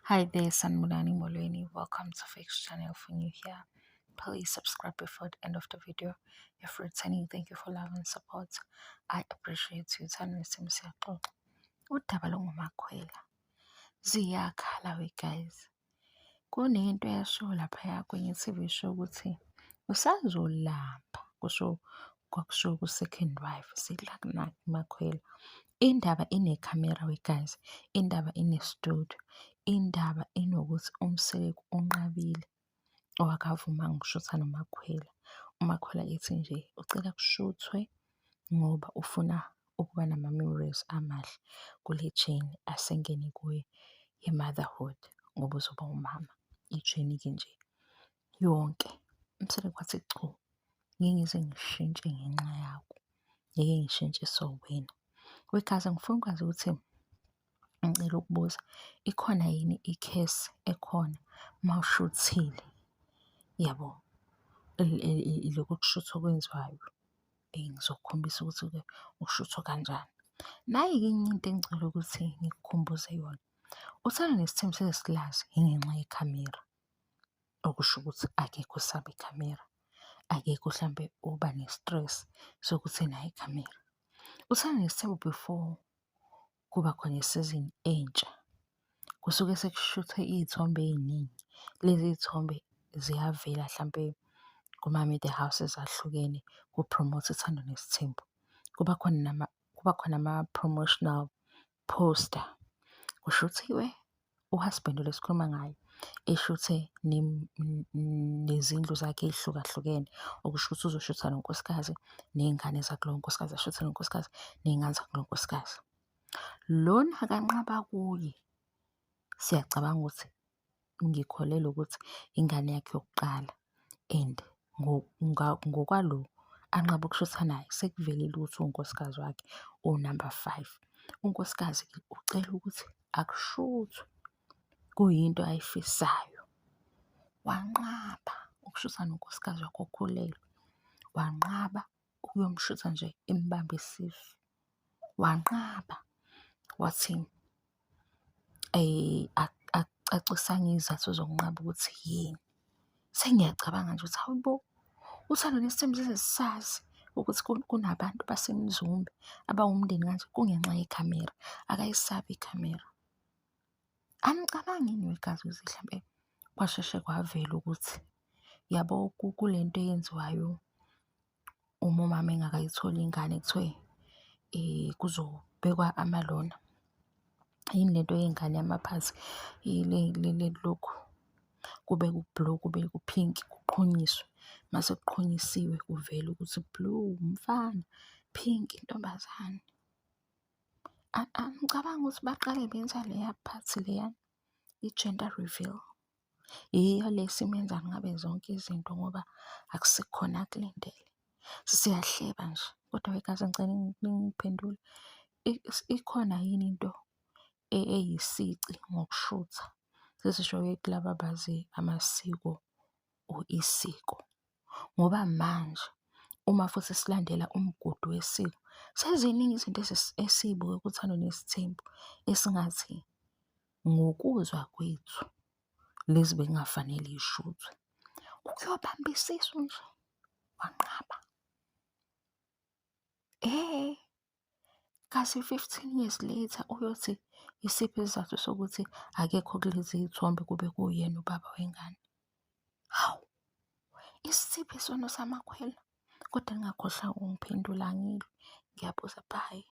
Hi there, Sanibonani Molweni. Welcome to Fix Channel. If you're new here, please subscribe before the end of the video. If returning, thank you for love and support. I appreciate you. Uthando Nesithembu siyaxoxa. Udaba longoMakhwela. Ziyakhala we guys. Kunento eyashiwo laphaya kwenye i-TV show ukuthi usazolamba, kusho kwakushiwo ku-second wife Makhwela. Indaba inekhamera we guys, indaba ine-studio, indaba inokuthi uMseleku unqabile or akavumanga ukushutha noMakhwela. UMakhwela ethi nje ucela kushuthwe ngoba ufuna ukuba nama-memories amahle kule journey asengene kuyo ye-motherhood ngoba uzoba umama. I-journey-ke nje yonke. UMseleku wathi chu, ngeke ngize ngishintshe ngenxa yakho, ngeke ngishintshiswe uwena. We guys, angifuni ukwazi ukuthi ngicela ukubuza, ikhona yini i-curse ekhona mawushuthile, yabo, lokhu kushutha okwenziwayo? Ngizokukhombisa ukuthi-ke kushuthwa kanjani. Nayi-ke enye into engicela ukuthi ngikukhumbuze yona. Uthando Nesithembu sesilazi ngenxa yekhamera, okusho ukuthi akekho osaba ikhamera, akekho hlampe oba ne-stress sokuthi nayo ikhamera. Uthando Nesithembu before kuba khona isizini entsha, kusuke sekushuthwe iy'thombe ey'ningi. Lezi y'thombe ziyavela hlampe kuma-media houses ahlukene ku-promote Uthando Nesithembu. Kuba khona ama-promotional poster. Kushuthiwe u-husband lo esikhuluma ngaye eshuthe nezindlu zakhe ey'hlukahlukene, okusho ukuthi uzoshutha nonkosikazi ney'ngane zakulowo nkosikazi, ashuthe nonkosikazi ney'ngane zakulowo nkosikazi. Lona akanqaba kuye, siyacabanga ukuthi ngikholelwa ukuthi ingane yakhe yokuqala and ngokwalo anqaba ukushutha naye sekuvelile ukuthi uwunkosikazi wakhe uwu-number five. Unkosikazi-ke ucela ukuthi akushuthwe, kuyinto ayifisayo. Wanqaba ukushutha nonkosikazi wakhe okhulelwe, wanqaba ukuyomshutha nje embambe isisu, wanqaba wathi akucacisanga iy'zathu zokunqaba ukuthi yini. Sengiyacabanga nje ukuthi hawu bo, Uthando Nesithembu size sisazi ukuthi kunabantu baseMzumbe abawumndeni kanje kungenxa yekhamera, akayisabi ikhamera. Anicabangi yini wegazi ukuthi hlampe kwasheshe kwavela ukuthi yabo kule nto eyenziwayo uma umama engakayitholi ingane kuthiwe kuzobekwa amalona, yini lento yey'ngane yamaphathi lokhu kube ku-blue, kube ku-pink kuqhunyiswe. Mase kuqhunyisiwe kuvele ukuthi blue umfana, pink intombazane. Angicabangi ukuthi baqale benza leya part leyana, i-gender reveal. Yiyo le esimenza ngabe zonke izinto ngoba akusikhona akulindele. Siyahleba nje kodwa wegazi ngicela ningiphendule. Ikhona yini into eyisici ngokushutha? Sesisho-ke kulaba abazi amasiko or isiko. Ngoba manje uma futhi silandela umgudu wesiko, seziningi izinto esiy'buke kuThando Nesithembu esingathi ngokuzwa kwethu lezi bekungafanele y'shuthwe. Ukuyobamba isisu nje, wanqaba. Kasi 15 years later uyothi isiphi isizathu sokuthi akekho kulezi y'thombe kube kuwuyena ubaba wengane? Hawu, isiphi isono samakhwela? Kodwa ningakhohlwa ukungiphendula angilwi, ngiyabuza, bye.